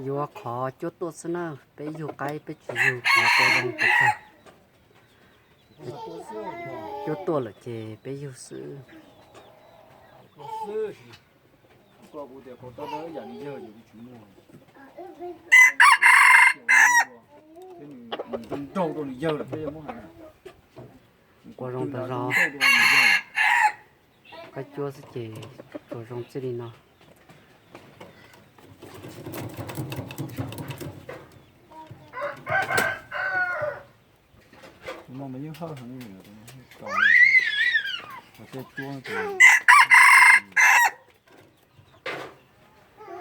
Yuav qhov cuab tuaj xwb na, peb yug qaib peb tsis yug qhov tua zoo pes tsawg. Cuab tuaj lawm ces peb yug xwb. Ua zoo tas zog, qaib cuab xwb ces tsuas zoo txij li no.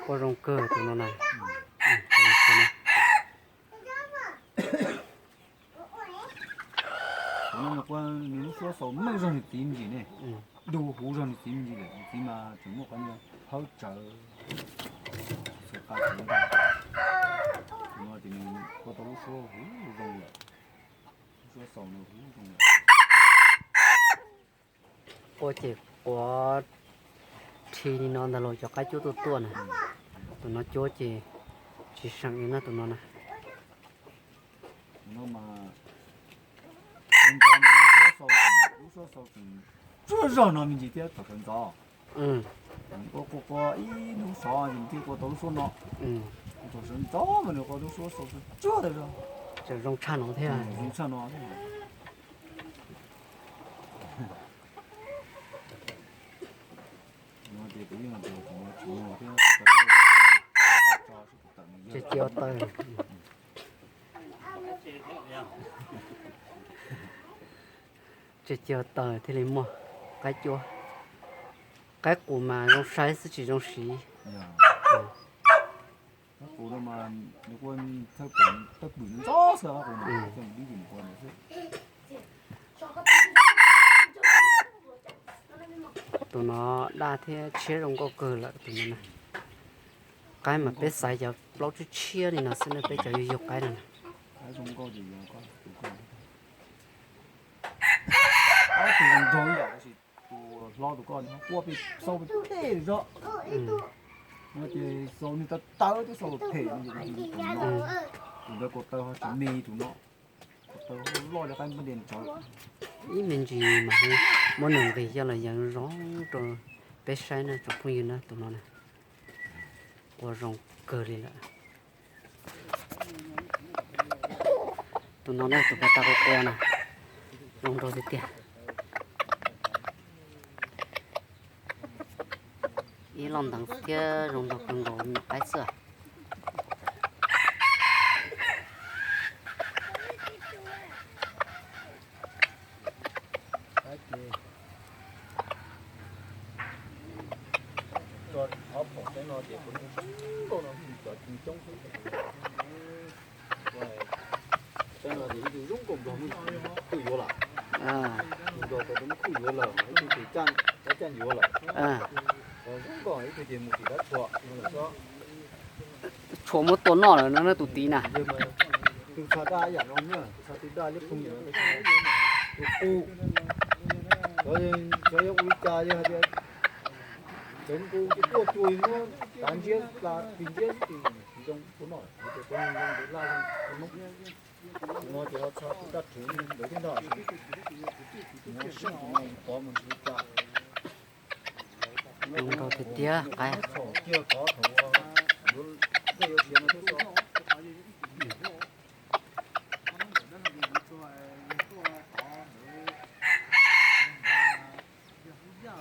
Ua zoo kawg tus no na. Nws lub suab xaus meej zog nws txiv me ntsis ne, du huv zog nws txiv me ntsis lawm, nws txiv mas tseem muaj qhov ncauj hawb tsawv, txhua qab txhua ncauj. Tus no ces nws ua tau lub suab huv zoo lawm, lub suab xaus nws huv zoo lawm. Ua ces quav rhi li no ntag los cov qaib cuab tuaj tuaj na. Tus no cuab ces tsis seem li na tus no na. Lub suab xaus tseem tsuag zog no me ntsis thiab thaum sawv ntxov. Ua qua qua ib hnub sov ces thiaj qua tau lub suab no. Thaum sawv ntxov mas nws qua lub suab xaus tsuag tsuag tas zog. Tseem zoo tshaj no thiab. Zoo tshaj no thiab. Tsis cia taw. Tsis cia taw thiaj li muaj qaib cuab. Qaib qus mas zoo saib xwb tsis zoo siv. Tus no daj thiab tshiab zoo nkauj kawg lawm tus no na. Qaib mas peb xaiv cov plaub tshiab tshiab li no xwb na, peb cov yug yug qaib no na. Tus hlob tus koj quaj pem xaus pem pem zog. No ces xaus nws tawv tawv twb xaus phem no ces tus no, tus ntawd ko taw ho tsis me tus no, ko taw loj li qaib npab dias tsawv. Ib me ntsis mas muab nws nqis coj los yeev zoo rau peb saib na tsoom phooj ywg na, tus no na. Qua zoo kawg li lawm. Tus no na tus pas tas qua qua na, zoo nraug tiag tiag. Ib loj nteev thiab zoo nraug kawg nkaus me nyuam qaib xwb. Cov pom saib no ces kuv zoo nkauj no cov coob xwb. Saib no ces ib tug zoo nkauj nplog muaj kuj yuav lawm. Tus nplog tau muaj kuj yuav lawm, ib tug ces caj yuav lawm. Zoo nkauj ib tug ces mus tim dab tshuam no lawm xwb. Tshuam muab tua noj lawm no tus tid na. Tus txha daj yam no na, txha tus daj liab phooj ywg, tus qus, xyov yog ua li cas yog hais tias tseev nqus ces quaj cuag muab tav ntsiab pla pig ntsiab xwb ces tsis zoo tua noj. Tus no ces ho txha tus daj rhuv ntawd thiab ntag. Tus no seej tus no pov mus tsis ua cas. Zoo nraug tiag tiag qaib. Thaum kiag tod thaum yuav, dej yuav siav no thiab xwb.